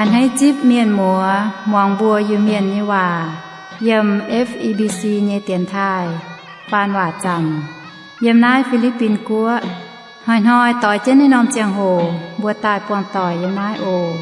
Hneiv zipv mienh muoz muangx mbuo Iu-Mienh nyei waac yiem F E B C nyei dienx taaih faan waac zanc yiem naaiv Fi^li^bin Guoqv. Hnoi-hnoi doix jienv naaiv norm ziangh hoc mbuo daaih buangh doic yiem naaiv oc.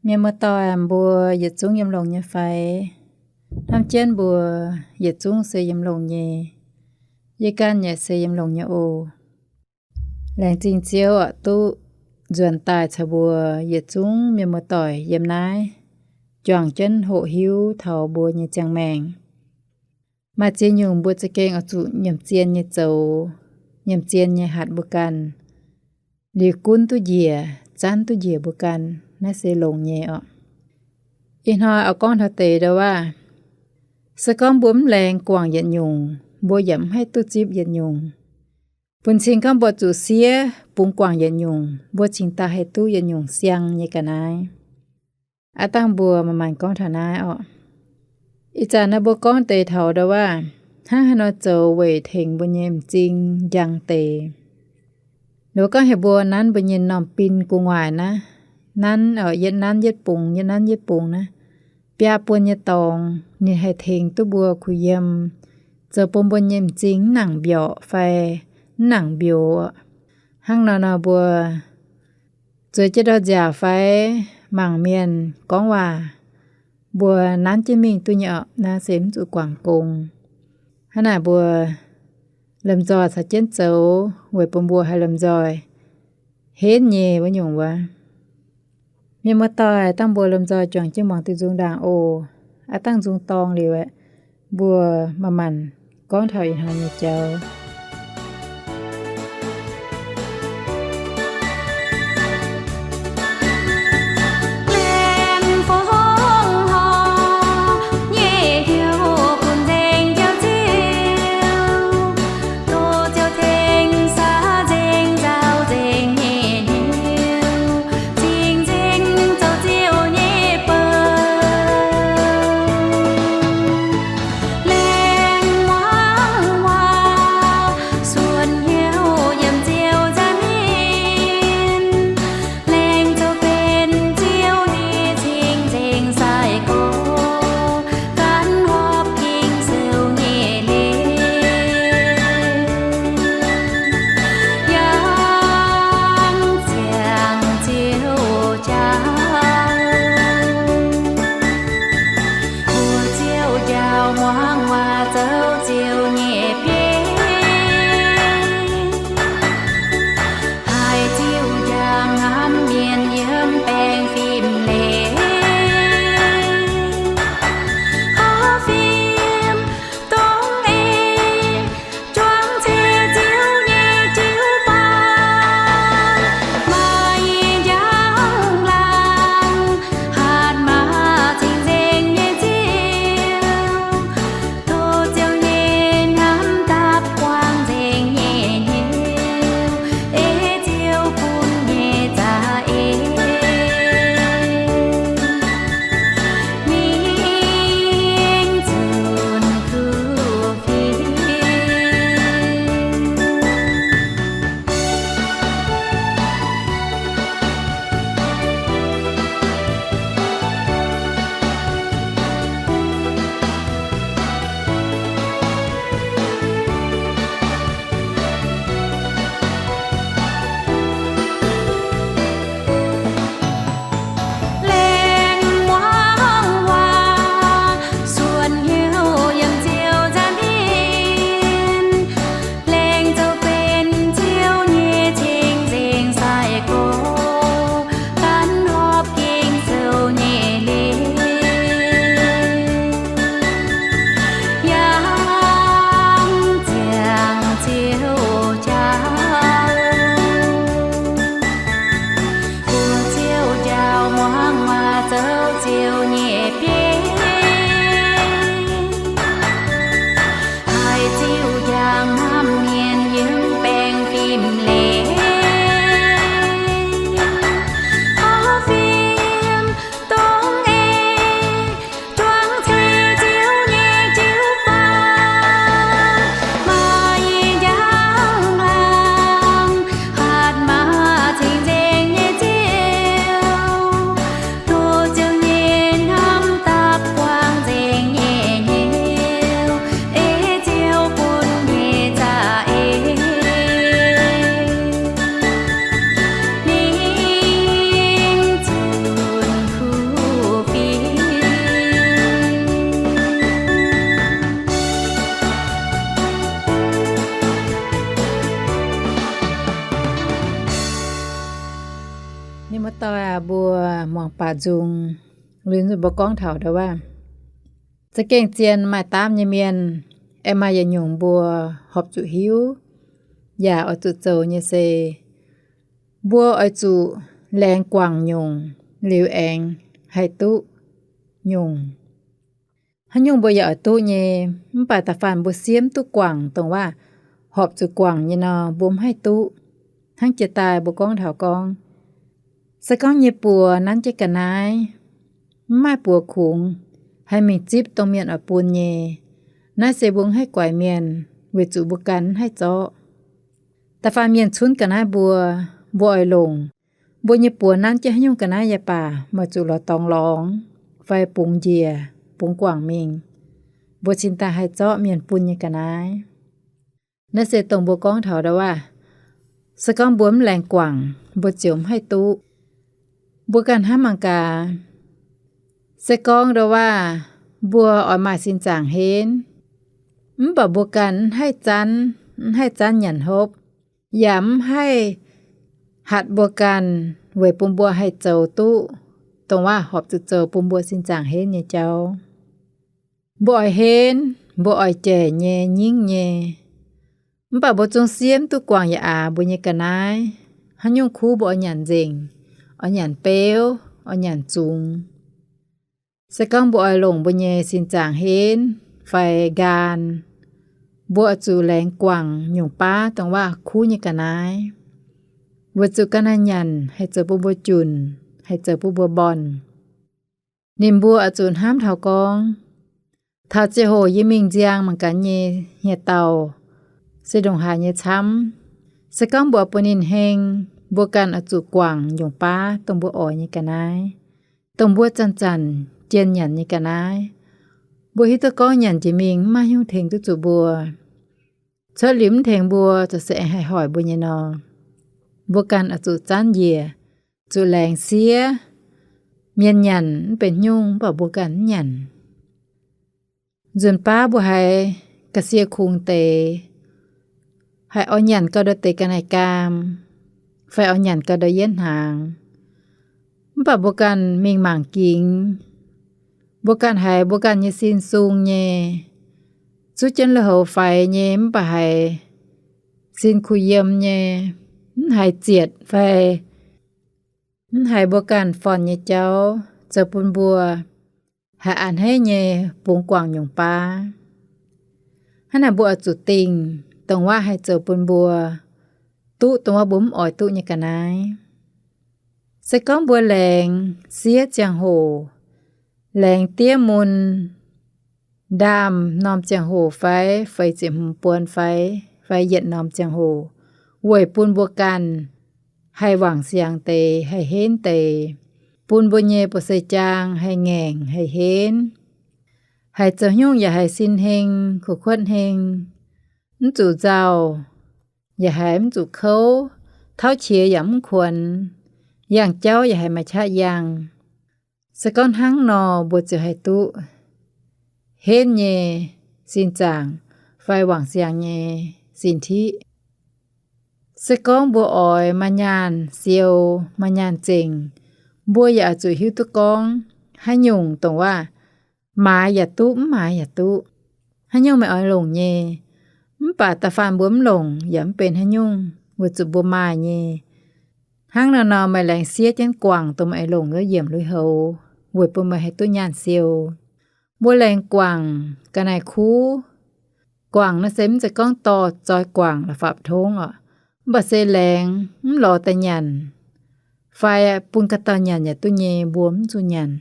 Mienh muoz-doic, mbuo yietc zungv yiem longx nyei fai? Hnamv jienv mbuo yietc zungv se yiem longx nyei. Yie ganh yaac se yiem longx nyei oc. Laengz zingh Ziouv oc, duqv nzuonx daaih caux mbuo yietc zungv mienh muoz-doic yiem naaiv juangc jienv hoqc hiuv taux mbuo nyei ziangh maengc. Maaih ziex nyungc mbuo za'gengh oix zuqc nyiemc zien nyei zoux, nyiemc zien nyei hatc mbuo ganh, liuz gunv duqv njiec, zanv duqv njiec mbuo ganh. Naaiv se longx nyei oc. Ih hnoi oix gorngv taux deix ndau-waav, se gorngv mbuo mv laengz guangc yietc nyungc, mbuo yaac mv haih duqv zipv yietc nyungc. Bun cing gorngv mbuo zuqc siev bungx guangc yietc nyungc, mbuo cingx daaih haih duqv yietc nyungc siang nyei ga'naaiv. Aav dangh mbuo manc-manc gorngv taux naaiv oc. Ih zanc naaiv mbuo gorngv deix taux ndau-waav, hnangv haaix nor zoux weic tengx mbuo nyei m'zing njang deix. Nor gorngv heuc mbuo nanv mbuo nyei norm bin gu'nguaaic naaiv, nanv, yietv nanv yietv bungx, yietv nanv yietv bungx naaiv, biaa buonc nyei dorngx ninh haih tengx duqv mbuo kuh yiem, zoux bun mbuo nyei m'zing mv nangc mbiorqc fai mv nangc mbiox. Hnangv nor nor mbuo zueiz jienv ndortv nziaauc fai mangc mienh gorngv waac, mbuo nanv jienv mingh duqv nyei oc. Naaiv se mv zuqc guangc gong. Hnangv naaic mbuo lomh nzoih caux jienv zoux weic bun mbuo haih lomh nzoih henv nyei wuov nyungc wuov. Mienh muoz-doic, dangh mbuo lomh nzoih juangc jienv muangx diuh nzung ndaangc oc. Aav dangh nzung dorng liuz aeqv, mbuo manc-manc gorngv taux ih hnoi nyei jauv. Mienh muoz-doic aac, mbuo muangx baac nzung. Liuz nzunc mbuo gorngv taux ndau wuov, za'gengh zien maaih daamv nyei mienh, aengx maaih yietc nyungc mbuo horpc zuqc hiuv, yaac oix zuqc zoux nyei se, mbuo oix zuqc laengz guangc nyungc liuz aengx haih duqv nyungc. Haaix nyungc mbuo yaac oix duqv nyei, mv baac da'faanh mbuo siemv duqv guangc, dongh waac horpc zuqc guangc nyei nor, mbuo mv haih duqv. Hnangv jiex daaih mbuo gorngv taux gorngv, se gorngv nyei buoz nanv jienv ga'naaiv, mv maaih buoz kungx haih mingh zipv dongh mienh oix bun nyei. Naaiv se mbuo mv haih guaix mienh, weic zuqc mbuo ganh mv haih zorqv. Da'faanh mienh cunv ga'naaiv mbuo, mbuo oix longc. Mbuo nyei buoz nanv jienv haaix nyungc ga'naaiv yaac baac, meih zuqc lorz dorngx lorngx, fai bungx njiec, bungx guangc mingh, mbuo cingx daaih haih zorqv mienh bun nyei ga'naaiv. Naaiv se dongh mbuo gorngv taux ndau wuov, se gorngv mbuo mv laengz guangc, mbuo ziouc mv haih duqv. Mbuo ganh hnamv mangc gaax, se gorngv ndau wuov mbuo oix maaih sin zaangc henv, mv baac mbuo ganh mv haih zanv, mv haih zanv nyanc hopv, yaac mv haih hatc mbuo ganh weic bun mbuo haih zoux duqv dongh waac horpc zuqc zoux bun mbuo sin zaangc henv nyei jauv. Mbuo oix henv, mbuo oix jaic nyei, nyingv nyei, mv baac mbuo zungv siemv duqv guangc yaac aax mbuo nyei ga'naaiv. Haaix nyungc kuv mbuo oix nyanc nzengc, oix nyanc beuv, oix nyanc zungx. Se gorngv mbuo oix longc mbuo nyei sin zaangc henv fai nqaan, mbuo oix zuqc laengz guangc nyungc baav dongh waac kuv nyei ga'naaiv, weic zuqc ga'naaiv nyanc haih zoux bun mbuo junc, haih zoux bun mbuo mbornh. Ninh mbuo oix zuqc hnamv taux gorngv, taux ziangh hoc yie mingh nziang mangc gaax nyei hieh dauh se ndongc haaix nyei camv. Se gorngv mbuo bun ninh heng, mbuo ganh oix zuqc guangc nyungc baav dongh mbuo oix nyei ga'naaiv, dongh mbuo zanc-zanc jien nyanc nyei ga'naaiv. Mbuo hiuv duqv gorngv nyanc jiex mingh mv maaih hnyouv tengx duqv zuqc mbuo. Cuotv liuz mv tengx mbuo, zuqc se aengx haih hoic mbuo nyei nor, mbuo ganh oix zuqc zanv njiec, zuqc laengz siev. Mienh nyanc mv benx haaix nyungc, mv baac mbuo ganh mv nyanc. Nzunc baav mbuo haiz ga'sie kungx deix, haiz oix nyanc gauh ndau deix ga'naaiv gaam, fai oix nyanc gauh ndau yietv hnaangx, mv baac mbuo ganh mingh mangc gingx. Mbuo ganh haiz mbuo ganh nyei sin sung nyei, zuqv jienv lui-houx faix nyei, mv baac haiz sin kuh yiem nyei, mv haiz zietc fai mv haiz mbuo ganh forn nyei jauv, zoux bun mbuo haiz a'hneiv nyei bungx guangc nyungc baav. Hnangv naaic mbuo oix zuqc dingh dongh waac haih zoux bun mbuo duqv dongh waac mbuo mv oix duqv nyei ga'naaiv. Se gorngv mbuo laengz siev ziangh hoc, laengz diev mun, ndaamv norm ziangh hoc fai feix ziepc hmz buonc fai, fai yietc norm ziangh hoc, weic bun mbuo ganh haih wangc siangx deix, haih henv deix, bun mbuo nyei bou seix jaang haih ngaengc, haih henv, haih zoux haaix nyungc yaac haih sin heng, kuv kuotv heng, mv zuqc nzauh, yaac haiz mv zuqc kouv, tauv qiex yaac mv kuonx, yangh jauv yaac haiz maaih qaqv yangh. Se gorngv hnangv nor, mbuo ziouc haih duqv henv nyei sin zaangc fai wangc siangx nyei sin tiqv. Se gorngv mbuo oix maaih nyaanh siou, maaih nyaanh zengc, mbuo yaac oix zuqc hiuv duqv gorngv haaix nyungc dongh waac maaiz yaac duqv, mv maaiz yaac duqv. Haaix nyungc meih oix longc nyei, mv baac da'faanh mbuo mv longc yaac mv benx haaix nyungc, weic zuqc mbuo maaih nyei. Hnangv nor nor, meih laengz siev jienv guangc dongh meih oix longc wuov yiemc lui-houx, weic bun meih haih duqv nyaanh siou. Mbuo laengz guangc ga'naaiv kuv. Guangc naaiv se mv zeiz gorngv dorh zoi guangc la'fapv tongv oc, mv baac se laengz mv lorz daaih nyanc, fai bun ga'dauh nyanc yaac duqv nyei, mbuo mv zuqc nyanc.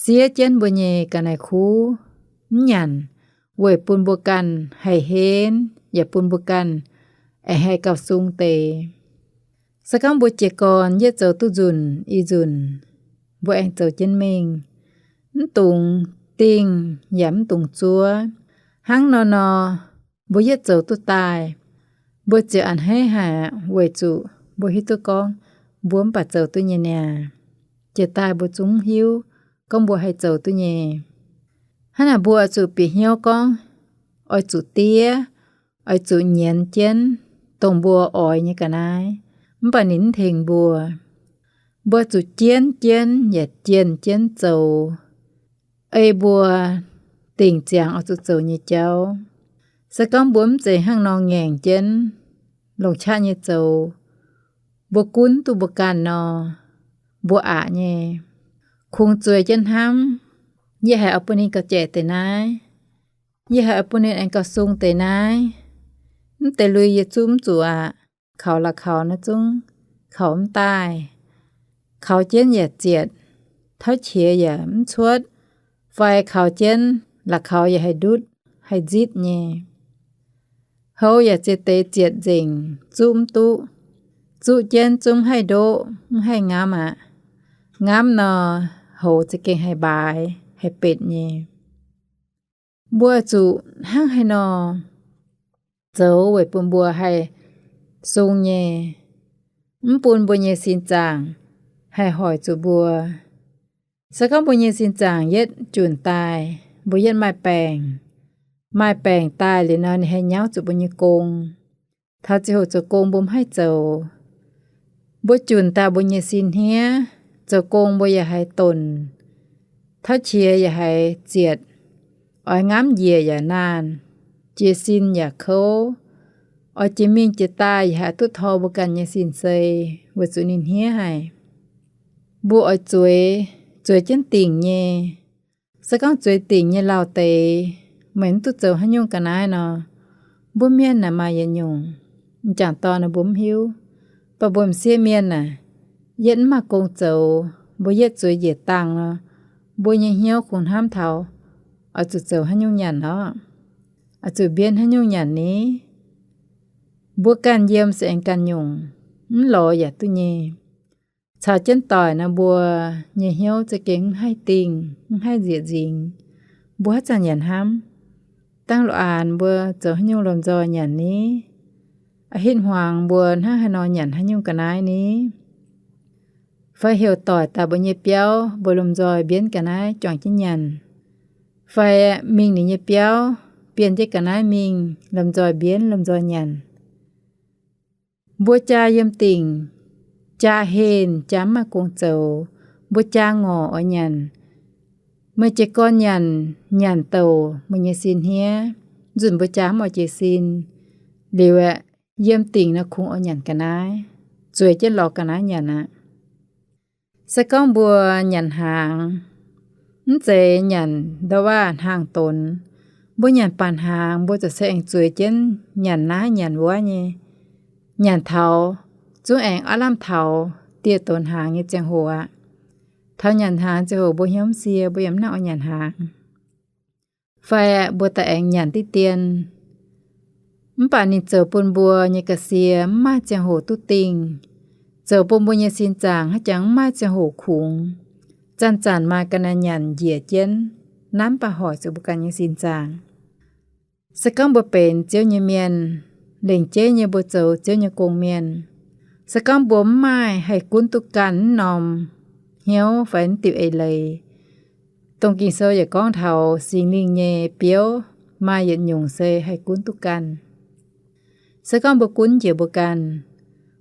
Siev jienv mbuo nyei ga'naaiv kuv mv nyanc, weic bun mbuo ganh haih henv, yaac bun mbuo ganh aengx haih gauh sung deix. Se gorngv mbuo jiez gorn yietv zoux duqv nzunc i nzunc, mbuo aengx zoux jienv mingh, mv dungx dingh yaac mv dungx zuov. Hnangv nor nor, mbuo yietv zoux duqv daaih, mbuo ziouc a'hneiv haic, weic zuqc mbuo hiuv duqv gorngv mbuo mv baac zoux duqv nyei niaa. Jiex daaih mbuo zungv hiuv gorngv mbuo haih zoux duqv nyei. Hnangv naaic mbuo oix zuqc bieqc hnyouv gorngv oix zuqc diev, oix zuqc nyienz jienv dongh mbuo oix nyei ga'naaiv, mv baac ninh mv tengx mbuo. Mbuo zuqc jienv jienv yaac jienh jienv zoux ei mbuo dingc ziangx oix zuqc zoux nyei jauv. Se gorngv mbuo mv zeiz hnangv nor ngaengc jienv longc qaqv nyei zoux, mbuo gunv duqv mbuo ganh nor, mbuo aqc nyei. Kungx zueiz jienv hnamv, yie haiz oix bun ninh gauh jaic deix naaiv, yie haiz oix bun ninh aengx gauh sung deix naaiv. Mv deix lui yie zuqv mv zuqc aqv. Kaux la'kaux naaiv zungv kaux mv daaih. Kaux jienv yaac zietc, tauv qiex yaac mv cuotv, fai kaux jienv la'kaux yaac haih ndutv, haih nzitv nyei. Houv yaac ziex deix zietc nzengc, zuqv mv duqv. Zuqv jienv zungv mv haih ndoqv, mv haih ngamv aqv. Ngamv nor, houv za'gengh haih mbaaix, haih betc nyei. Mbuo zuqc hnangv haaix nor zoux weic bun mbuo haih sung nyei, mv bun mbuo nyei sin zaangc haih hoic zuqc mbuo. Se gorngv mbuo nyei sin zaangc yietv junc daaih, mbuo yietv maaih baengc, maaih baengc daaih liuz nor, ninh haih nyauv zuqc mbuo nyei gong. Taux ziangh hoc zoux gong mbuo mv haih zoux. Mbuo junc daaih mbuo nyei sin hniev, zoux gong mbuo yaac haiz donc, tauv qiex yaac haiz zietc, oix ngamv njiec yaac naanh, jiez sin yaac kouv, oix jiex mingh jiex daaih yaac haih duqv tor mbuo ganh nyei sin sei, weic zuqc ninh hniev haic. Mbuo oix zueiz, zueiz jienv dingc nyei. Se gorngv zueiz dingc nyei lauh deix, meih mv duqv zoux haaix nyungc ga'naaiv nor, mbuo mienh naaic maaih yietc nyungc, m'jangc dorn nor mbuo mv hiuv. Mv baac mbuo m'sieqv mienh naaic, yietv mv maaih gong zoux, mbuo yietv zueiz njiec dangh nor, mbuo nyei hnyouv kungx hnamv taux oix zuqc zoux haaix nyungc nyanc orqc, oix zuqc mbienv haaix nyungc nyanc ni. Mbuo ganh yiem se aengx ganh nyungc, mv lorz yaac duqv nyei. Caux jienv doic nor, mbuo nyei hnyouv za'gengh mv haih dingh, mv haih nzieqc nzingx. Mbuo haaix zanc nyanc hnamv, dangh loz-aanx mbuo zoux haaix nyungc lomh nzoih nyanc ni? A'hitv hmuangx mbuo hnangv haaix nor nyanc haaix nyungc ga'naaiv ni? Fai heuc doic daaih mbuo nyei biauv, mbuo lomh nzoih mbienv ga'naaiv juangc jienv nyanc, fai mingh ninh nyei biauv, bienh jienv ga'naaiv mingh, lomh nzoih mbienv, lomh nzoih nyanc. Mbuo jaa yiem dingc, jaa henh, jaa mv maaih gong zoux, mbuo jaa ngorc oix nyanc. Meih jiez gorn nyanc, nyanc douc meih nyei sin hniev, nzunc mbuo jaa mv oix jiez sin. Liuz aeqv, yiem dingc nor kungx oix nyanc ga'naaiv, zueiz jienv lorz ga'naaiv nyanc aqv. Se gorngv mbuo nyanc hnaangx, mv zeiz nyanc ndau waav hnaangx donx. Mbuo nyanc baac hnaangx, mbuo ziouc se aengx zueiz jienv nyanc naaiv nyanc wuov nyei. Nyanc taux, zungv aengx aav lamh taux dieh donx hnaangx nyei ziangh hoc aqv. Taux nyanc hnaangx ziangh hoc mbuo hnyouv mv sie, mbuo yaac mv nangc oix nyanc hnaangx. Fai mbuo daaih aengx nyanc diqv dien. Mv baac ninh zoux bun mbuo nyei ga'sie mv maaih ziangh hoc duqv dingh, zoux bun mbuo nyei sin zaangc haaix jangx mv maaih ziangh hoc kungx. Zanc-zanc maaih ga'naaiv nyanc njiec jienv, nanv baac hoic zuqc mbuo ganh nyei sin zaangc. Se gorngv mbuo benx Ziouv nyei mienh, lengc jeiv nyei mbuo zoux Ziouv nyei gong mienh, se gorngv mbuo mv maaih haih gunv duqv ganh mv norm hnyouv fai mv diuc eix leiz, dongh Ging-Sou yaac gorngv taux Singx Lingh nyei biouv maaih yietc nyungc se haih gunv duqv ganh. Se gorngv mbuo gunv njiec mbuo ganh,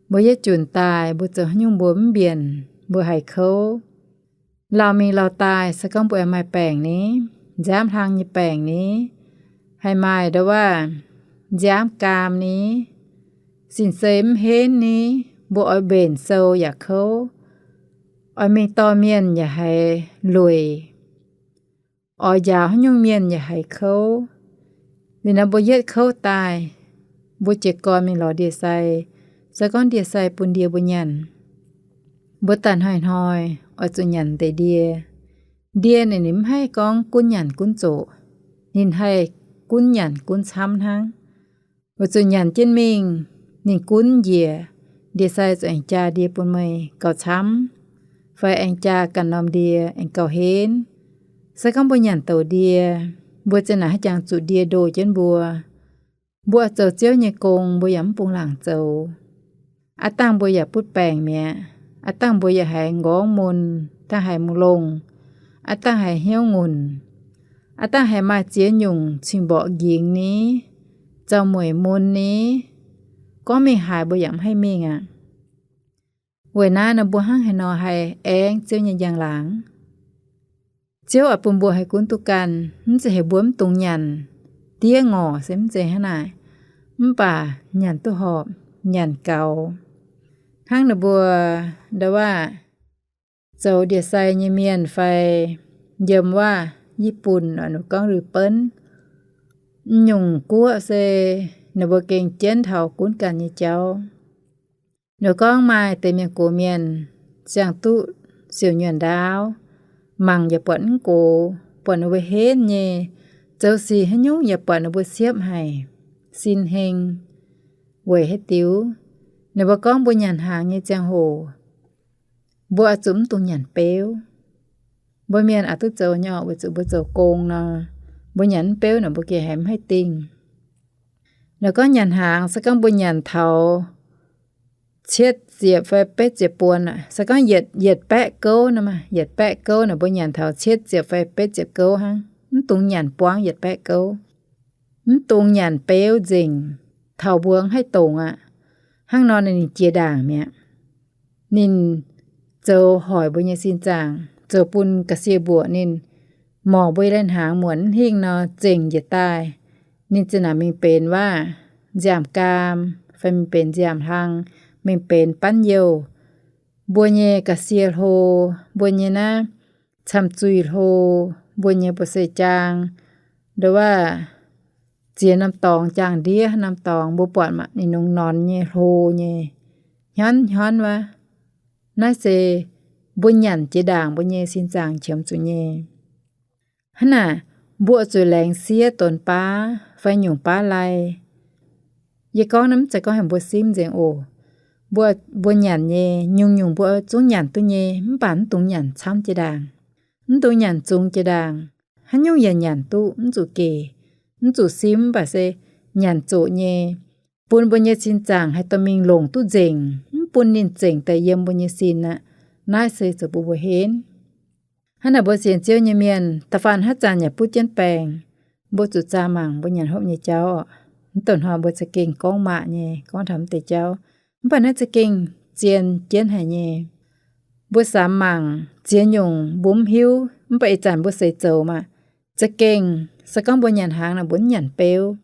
mbuo yietv junc daaih mbuo zoux haaix nyungc mbuo mv mbienc, mbuo haiz kouv. Lauh mingh lauh daaih, se gorngv mbuo aengx maaih baengc ni, nziaamv hlang nyei baengc ni, haih maaih ndau waav nziaamv gaam ni, sin-sei mv henv ni, mbuo oix mbenc sou yaac kouv, oix mingh dorh mienh yaac haiz lueic, oix njaaux haaix nyungc mienh yaac haiz kouv. Liuz nor mbuo yietv kouv daaih, mbuo jiez gorn mingh lorz ndie-sai. Se gorngv ndie-sai bun ndie mbuo nyanc, mbuo daaih hnoi-hnoi oix zuqc nyanc deix ndie. Ndie ninh, ninh mv haih gorngv gunv nyanc gunv zoqc. Ninh haih gunv nyanc gunv camv hnangv. Weic zuqc nyanc jienv mingh, ninh gunv njiec, ndie-sai zuqc aengx jaa ndie bun meih gauh camv, fai aengx jaa ganh norm ndie aengx gauh henv. Se gorngv mbuo nyanc douc ndie, mbuo zinh naaic haaix jangx zuqc ndie ndoh jienv mbuo. Mbuo oix zoux Ziouv nyei gong, mbuo yaac mv bungx laangc zoux. Aav dangh mbuo yaac butv baengc mi'aqv. Aav dangh mbuo yaac haiz nqorngv mun, dangh haiz mv longh, aav dangh haiz hnyouv ngunc, aav dangh haiz maaih ziex nyungc cing-mborqc nqingx ni, zaux mueic mun ni, gorngv mingh haaix mbuo yaac mv haih mingh aqv. Weic naaiv nor mbuo hnangv haaix nor haih aengv Ziouv nyei njang-laangc? Ziouv oix bun mbuo haih gunv duqv ganh, mv zeiz heuc mbuo mv dungx nyanc. Diev ngorc se mv zeiz hnangv naaic, mv baac nyanc duqv horpc, nyanc gaux. Hnangv ninh mbuo ndau waac zoux ndie-sai nyei mienh fai yiem waac Yietc Bun, ninh mbuo gorngv Liuz Benv, nyungc guoqv se ninh mbuo gengh jienv taux gunv ganh nyei jauv. Ninh mbuo gorngv maaih deix mienh gox mienh ziangh duqv siouc nyuonh ndaauv, mangc yaac buatc mv gox, buatc ninh mbuo henv nyei, zoux sic haaix nyungc yaac buatc ninh mbuo siepv haic, sin heng. Weic haaix diuc? Ninh mbuo gorngv mbuo nyanc hnaangx nyei ziangh hoc, mbuo oix zuqc mv dungx nyanc beuv. Mbuo mienh aqc duqv zoux nyei orqc, weic zuqc mbuo zoux gong nor, mbuo nyanc mv beuv nor mbuo gengh haiz mv haih dingh. Ninh gorngv nyanc hnaangx se gorngv mbuo nyanc taux cietv ziepc fai betv ziepc buonc aqv, se gorngv yietc, yietc baeqv gouv nor, yietc baeqv gouv nor mbuo nyanc taux cietv ziepc fai betv ziepc gouv hnangv, mv dungx nyanc buangv yietc baeqv gouv. Mv dungx nyanc beuv nzengc, taux mbuo mv haih dongc aqv. Hnangv nor ninh jiex ndaangc mi'aqv. Ninh zoux hoic mbuo nyei sin zaangc, zoux bun ga'sie mbuoqc ninh, morc mbuo nyei lai-hnaangx muonc mv hingh nor zengc njiec daaih. Ninh zinh ndaangc mingh benx waac nziaamv-gaam, fai mingh benx nziaamv-hlang, mingh benx banv-youh. Mbuo nyei ga'sie hlo, mbuo nyei naaiv camv-zuih hlo, mbuo nyei buoz-seix jaang, ndau waac ziex norm dorngx jaang-ndiev haaix norm dorngx mbuo buatc mangc ninh nungx norn nyei hlo nyei, hnyonv hnyonv wuov. Naaiv se mbuo nyanc jiex ndaangc mbuo nyei sin zaangc qiemx zuqc nyei. Hnangv naaic, mbuo zuqc laengz siev donx baav fai nyungc baav lai. Yie gorngv naaiv mv zeiz gorngv heuc mbuo simv nzengc oc. Mbuo, mbuo nyanc nyei, nyungc-nyungc mbuo zungv nyanc duqv nyei, mv baac mv dungx nyanc camv jiex ndaangc, mv dungx nyanc zungx jiex ndaangc. Haaix nyungc yaac nyanc duqv, mv zuqc gec, mv zuqc simv, mv baac se nyanc zoqc nyei, bun mbuo nyei sin zaangc haih dorh mingh longc duqv nzengc, mv bun ninh zengc daaih yiem mbuo nyei sin aqv. Naaiv se zoux bun mbuo henv. Hnangv naaic mbuo sienx Ziouv nyei mienh, da'faanh haaix zanc yaac butv jienv baengc, mbuo zuqc zaah mangc mbuo nyanc hopv nyei jauv oc. Mv douh hnoi mbuo za'gengh gorngv maaih nyei, gorngv taux mv deix jauv, mv baac naaiv za'gengh zien jienv haic nyei. Mbuo samx mangc ziex nyungc mbuo mv hiuv, mv baac ih zanc mbuo seix zoux maah. Za'gengh se gorngv mbuo nyanc hnaangx naaic mbuo mv nyanc beuv,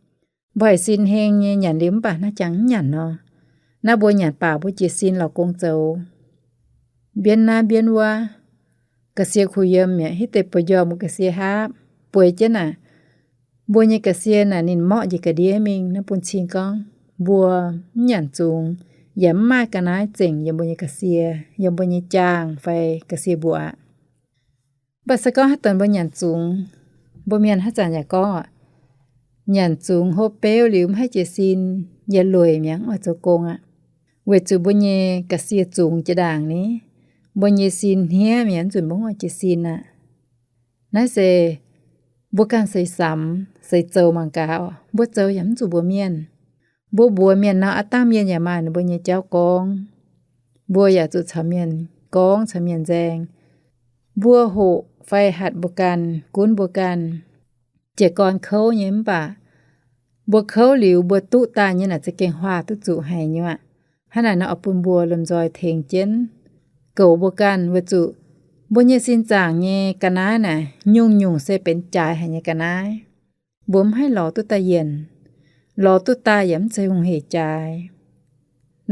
mbuo haiz sin heng nyei nyanc liuz mv baac naaiv jangx mv nyanc nor, naaiv mbuo nyanc baac mbuo jiez sin lorz gong zoux, mbienv naaiv mbienv wuov, ga'sie kuh yiem mi'aqv, hitv deix buoz njormh mbuo ga'sie haapv bueix jienv naaic. Mbuo nyei ga'sie naaic ninh morqv njiec ga'ndiev mingh, naaiv bun cing gorngv mbuo mv nyanc zungx, yaac mv maaih ga'naaiv zengc yiem mbuo nyei ga'sie, yiem mbuo nyei jaang fai ga'sie mbuoqc aqv. Mv baac se gorngv haaix zanc mbuo nyanc zungx, mbuo mienh haaix zanc yaac gorngv oc, nyanc zungx hopv beuv liuz mv haih jiez sin, yaac lueic mi'aqv, mv oix zoux gong aqv. Weic zuqc mbuo nyei ga'sie zungx jiex ndaangc ni, mbuo nyei sin hniev mi'aqv, nzunc mbuo mv oix jiez sin aqv. Naaiv se mbuo ganh seix samx seix zoux mangc gaax oc. Mbuo zoux yaac mv zuqc mbuox mienh. Mbuo mbuox mienh nor, aav dangh mienh yaac maaih ninh mbuo nyei jauv gorngv. Mbuo yaac zuqc caux mienh gorngv, caux mienh nzaeng. Mbuo hoqc fai hatc mbuo ganh, gunv mbuo ganh, jiez gorn kouv nyei, mv baac mbuo kouv liuz mbuo duqv daaih nyei naaic za'gengh huaax duqv zuqc haic nyei aqv. Hnangv naaic nor oix bun mbuo lomh nzoih tengx jienv goux mbuo ganh, weic zuqc mbuo nyei sin zaangc nyei ga'naaiv naaic nyungc-nyungc se benx jaaix haic nyei ga'naaiv. Mbuo mv haih lorz duqv daaih yienc. Lorz duqv daaih yaac mv zeiz hungh hec jaaix.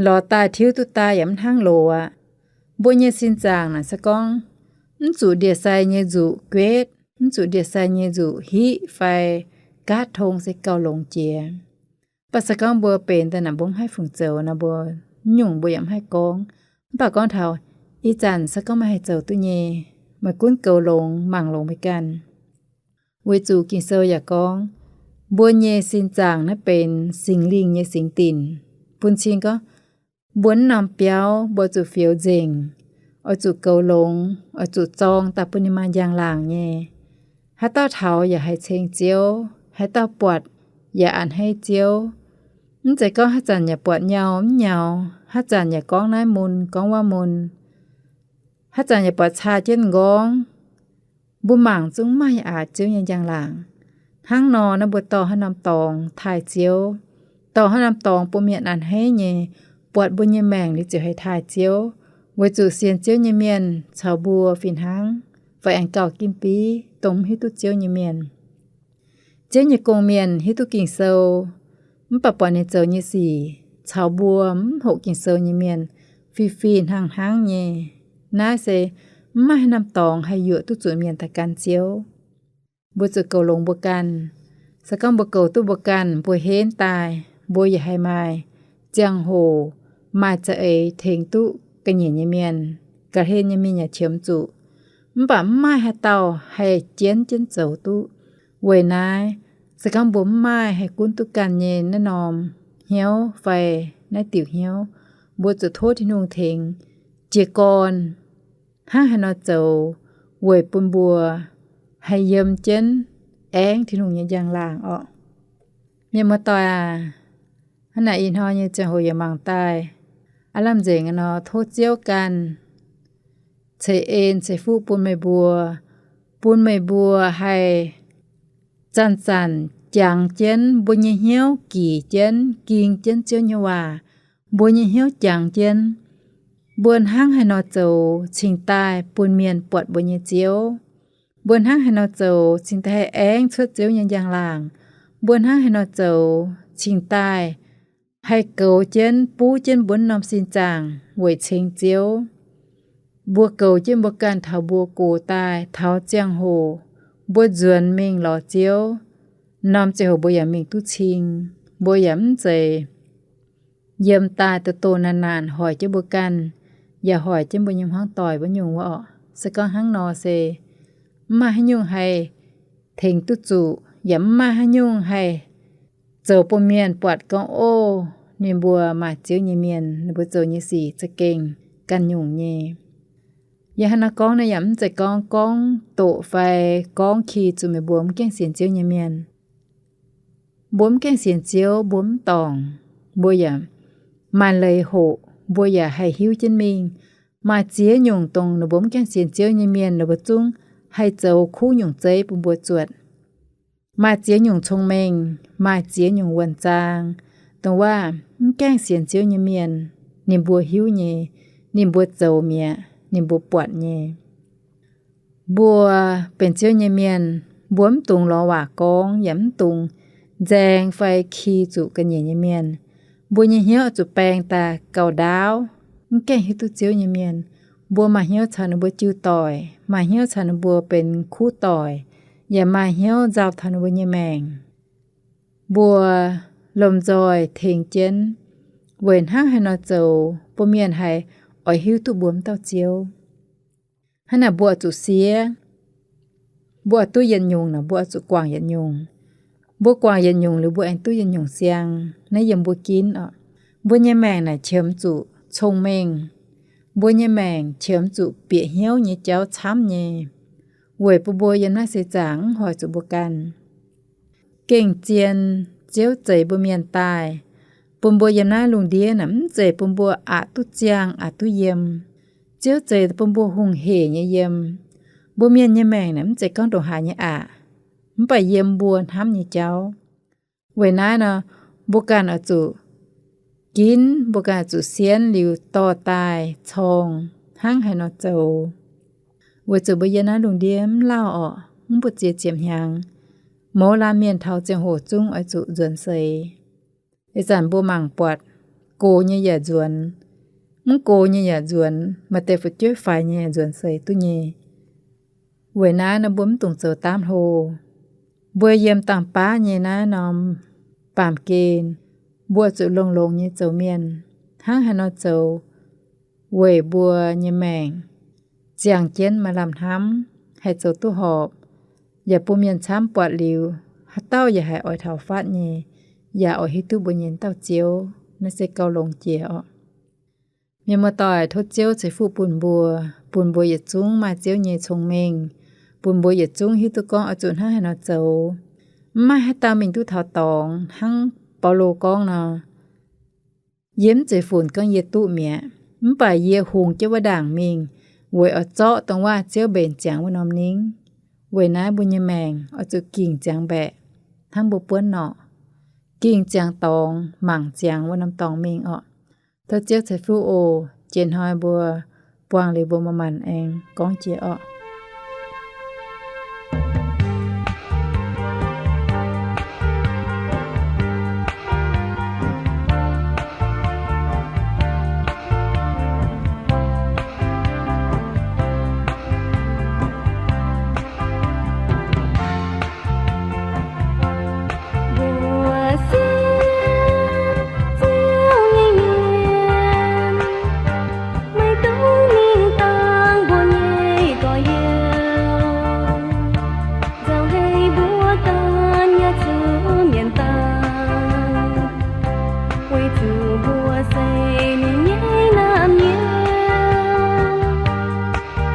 Lorz daaih tiuv duqv daaih yaac mv hnangv loz aqv. Mbuo nyei sin zaangc naaic se gorngv mv zuqc ndie-sai nyei nzuqc guetv, mv zuqc ndie-sai nyei nzuqc hiqv fai gaatv tong se gauh longx jiex. Mv baac se gorngv mbuo benx daaih naaic mbuo mv haih fungc zoux nor, mbuo nyungc mbuo yaac mv haih gorngv. Mv baac gorngv taux ih zanc se gorngv meih haih zoux duqv nyei, meih gunv goux longx mangc longx meih ganh. Weic zuqc Ging-Sou yaac gorngv, mbuo nyei sin zaangc naaiv benx Singx Lingh nyei singx dinc. Bun cing gorngv, mbuo naaiv norm biauv mbuo zuqc fioux nzengc, oix zuqc goux longx, oix zuqc zorng daaih bun ninh maaih njang-laangc nyei. Haaix dauh taux yaac haih ceng Ziouv, haaix dauh buatc yaac a'hneiv Ziouv. Mv zeiz gorngv haaix zanc yaac buatc nyau mv nyau, haaix zanc yaac gorngv naaiv mun gorngv wuov mun, haaix zanc yaac buatc caa jienv m'nqorngv. Mbuo mangc zungv maaih aqc Ziouv nyei njang-laangc. Hnangv nor naaiv mbuo dorh haaix norm dorngx taaih Ziouv, dorh haaix norm dorngx bun mienh a'hneiv nyei, buatc mbuo nyei maengc liuz ziouc haih taaih Ziouv, Weic zuqc sienx Ziouv nyei mienh caux mbuo fih hnangv, fai aengx gauh ginv biv dongh mv hiuv duqv Ziouv nyei mienh. Ziouv nyei gong-mienh hiuv duqv Ging-Sou, mv baac buatc ninh zoux nyei sic caux mbuo mv hoqc Ging-Sou nyei mienh fih fih hnangv hnangv nyei. Naaiv se mv maaih haaix norm dorngx haih yuoqc duqv zuqc mienh daaih gan Ziouv. Mbuo zuqc goux longx mbuo ganh. Se gorngv mbuo goux duqv mbuo ganh, mbuo henv daaih, mbuo yaac haih maaih ziangh hoc, maaih za'eix tengx duqv ga'nyiec nyei mienh, ga'hlen nyei mienh yaac qiemx zuqc. Mv baac mv maaih haaix dauh haih jienv jienv zoux duqv. Weic naaiv, se gorngv mbuo mv maaih haih gunv duqv ganh nyei naaiv norm hnyouv fai naaiv diuc hnyouv, mbuo zuqc tov Tin-Hungh tengx jiez gorn hnangv haaix nor zoux weic bun mbuo haih yiem jienv aengv Tin-Hungh nyei njang-laangc orqc. Mienh muoz-doic aac, hnangv naaic ih hnoi nyei ziangh hoc yaac mangc daaih, aav lamh nzengc nor tov Ziouv ganh ceix en ceix fuqv bun meih mbuo, bun meih mbuo haih zanc-zanc jangx jienv mbuo nyei hnyouv, gic jienv, ging jienv Ziouv nyei waac, mbuo nyei hnyouv jangx jienv, mbuo hnangv haaix nor zoux cingx daaih bun mienh buatc mbuo nyei Ziouv. Mbuo hnangv haaix nor zoux cingx daaih haih aengv cuotv Ziouv nyei njang-laangc. Mbuo hnangv haaix nor zoux cingx daaih haih goux jienv, buv jienv mbuo norm sin zaangc weic ceng Ziouv. Mbuo goux jienv mbuo ganh taux mbuo gox daaih, taux ziangh hoc mbuo nzuonx mingh lorz Ziouv, norm ziangh hoc mbuo yaac mingh duqv cing. Mbuo yaac mv zeiz yiem daaih doh doh naanc naanc hoic jienv mbuo ganh, yaac hoic jienv mbuo nyei hmuangv doic wuov nyungc wuov orqc. Se gorngv hnangv nor se mv maaih haaix nyungc haih tengx duqv zuqc, yaac mv maaih haaix nyungc haih zoux bun mienh buatc gorngv, ov, ninh mbuo maaih Ziouv nyei mienh, ninh mbuo zoux nyei sic za'gengh ganh nyungc nyei. Yie hnangv naaiv gorngv naaiv yaac mv zeiz gorngv gorngv doqc fai gorngv ki zuqc meih mbuo mv gaengh sienx Ziouv nyei mienh. Mbuo mv gaengh sienx Ziouv, mbuo mv dorngc, mbuo yaac maaih leiz hoqc, mbuo yaac haih hiuv jienv mingh. Maaih ziex nyungc dongh ninh mbuo mv gaengh sienx Ziouv nyei mienh ninh mbuo zungv haih zoux kuv nyungc zeiv bun mbuo zuotc. Maaih ziex nyungc cong-mengh, maaih ziex nyungc wuonh zaang, dongh waac mv gaengh sienx Ziouv nyei mienh ninh mbuo hiuv nyei, ninh mbuo zoux mi'aqv, ninh mbuo buatc nyei. Mbuo benx Ziouv nyei mienh, mbuo mv dungx lorz waac gorngv, yaac mv dungx nzaeng fai ki zuqc ga'nyiec nyei mienh. Mbuo nyei hnyouv zuqc baeng daaih gauh ndaauv, mv gaengh hiuv duqv Ziouv nyei mienh. Mbuo maaih hnyouv caux ninh mbuo jiu doic, maaih hnyouv caux ninh mbuo benx kuv doic, yaac maaih hnyouv nzauh taux ninh mbuo nyei maengc. Mbuo lomh nzoih tengx jienv, weic hnangv haaix nor zoux bun mienh haih oix hiuv duqv mbuo m'dauh Ziouv. Hnangv naaic mbuo oix zuqc siev, mbuo oix duqv yietc nyungc naaic, mbuo oix zuqc guangc yietc nyungc. Mbuo guangc yietc nyungc liuz, mbuo aengx duqv yietc nyungc siang. Naaiv yiem mbuo ginv oc. Mbuo nyei maengc naaic qiemx zuqc cong-mengh. Mbuo nyei maengc qiemx zuqc bieqc hnyouv nyei jauv camv nyei, weic bun mbuo yiem naaiv seix zaangc mv hoic zuqc mbuo ganh. Gengh zien Ziouv zeix mbuo mienh daaih, bun mbuo yiem naaiv lungh ndiev naaic mv zeiz bun mbuo aqc duqv ziangh aqc duqv yiem. Ziouv zeix bun mbuo hungh hec nyei yiem. Mbuo mienh nyei maengc naaic mv zeiz gorngv ndongc haaix nyei aqc, mv baac yiem mbuo hnamv nyei jauv. Weic naaiv nor, mbuo ganh oix zuqc ginv, mbuo ganh oix zuqc sienv liuz dorh daaih corng hnangv haaix nor zoux, weic zuqc mbuo yiem naaiv lungh ndiev mv lauh orqc, mv buatc ziex ziepc hnyangx. Mouz laanh mienh taux ziangh hoc zungv oix zuqc nzuonx seix. Ih zanc mbuo mangc buatc gox nyei yaac nzuonx, mv gox nyei yaac nzuonx, maaih deix fu'jueiv faix nyei yaac nzuonx seix duqv nyei. Weic naaiv nor mbuo mv dungx zoux daamv hlo. Mbuo yiem dangh baav nyei naaiv norm baamh gen, mbuo zuqc longx-longx nyei zoux mienh. Hnangv haaix nor zoux weic mbuo nyei maengc ziangh jienv maaih lamh hnamv, haih zoux duqv horpc, yaac bun mienh camv buatc liuz, haaix dauh yaac haih oix taux fatv nyei, yaac oix hiuv duqv mbuo nyei dauh Ziouv. Naaiv se gauh longx jiex orqc. Mienh muoz-doic, tov Ziouv ceix fuqv bun mbuo, bun mbuo yietc zungv maaih Ziouv nyei cong-mengh, bun mbuo yietc zungv hiuv duqv gorngv oix zuqc hnangv haaix nor zoux. Mv maaih haaix dauh mingh duqv taux dorngx. Hnangv Baulo gorngv nor, yie mv zeiz funx gorngv yie duqv mi'aqv, mv baac yie hungx jienv wuov ndaangc mingh, weic oix zorqv dongh waac Ziouv mbenc ziangx wuov norm ningv. Weic naaiv mbuo nyei maengc oix zuqc gingh ziangx mbaeqc hnangv mbuo buonv norqc, gingh ziangx dorngx, mangc ziangx wuov norm dorngx mingh orqc. Tov Ziouv ceix fuqv oc. Jiex hnoi mbuo buangh liuz mbuo manc-manc aengx gorngv jiex orqc. Mbuo sienx Ziouv nyei mienh, maiv dungx mingh dangh mbuo nyei gorx-youz, nzauh hei mbuo daaih nyei zuqc mienh daaih, weic zuqc mbuo se ninh nyei naamh nyouz.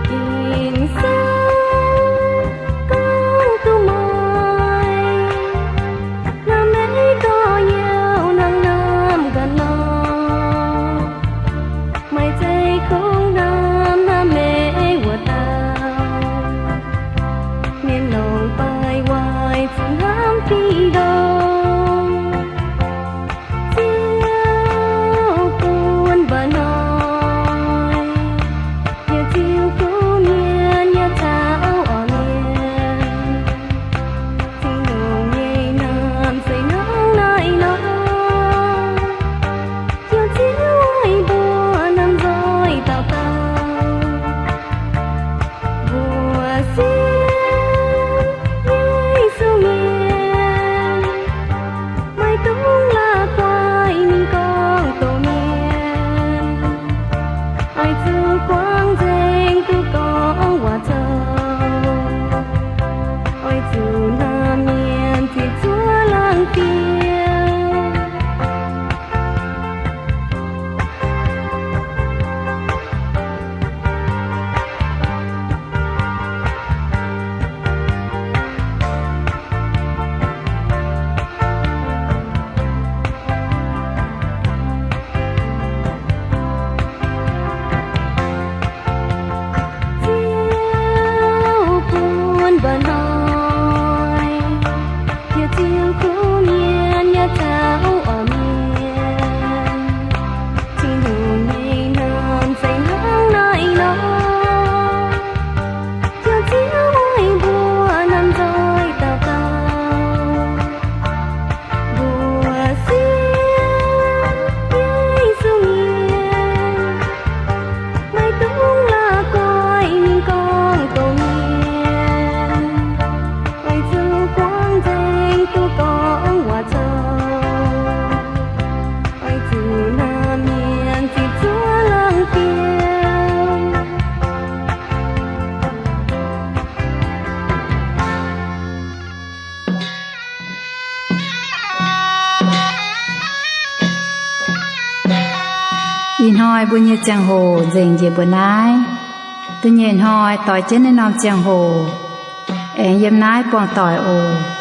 Ging-Sou gorngv duqv maaih naaiv maiv gorx-youz nangh naamh ganh nor, maaih zeiv kungx naamh naaiv maiv wuov dauh, mienh longc baaix waaic zuqc hnamv fih ndongc. Ziouv bun mba'hnoi, yaac ziux kuv mienh nyei caux orqc mienh. Tin-Hungh nyei naamh se hnangv naaiv nor, yaac ziux mbuo naamh nzoih dauh dauh. Mbuo sienx Yesu mienh, maiv dungx la'guaih ninh gorngv doqc mienh. Oix zuqc guangc nzengc duqv gorngv waac zoux. Oix zuqc hnamv mienh ziepc zuoqv laangz fiem. Ziouv bun mba'hnoi, yaac ziux kuv mienh nyei caux orqc mienh. Tin-Hungh nyei naamh se hnangv naaiv nor, yaac ziux mbuo naamh nzoih dauh dauh. Mbuo sienx Yesu mienh, maiv dungx la'guaih ninh gorngv doqc mienh. Oix zuqc guangc nzengc duqv gorngv waac zoux. Oix zuqc hnamv mienh ziepc zuoqv laangz fiem. Ih hnoi mbuo nyei ziangh hoc nzengc njiec mbuo naaiv. Da'nyeic hnoi doix jienv naaiv norm ziangh hoc aengx yiem naaiv buangh doic oc.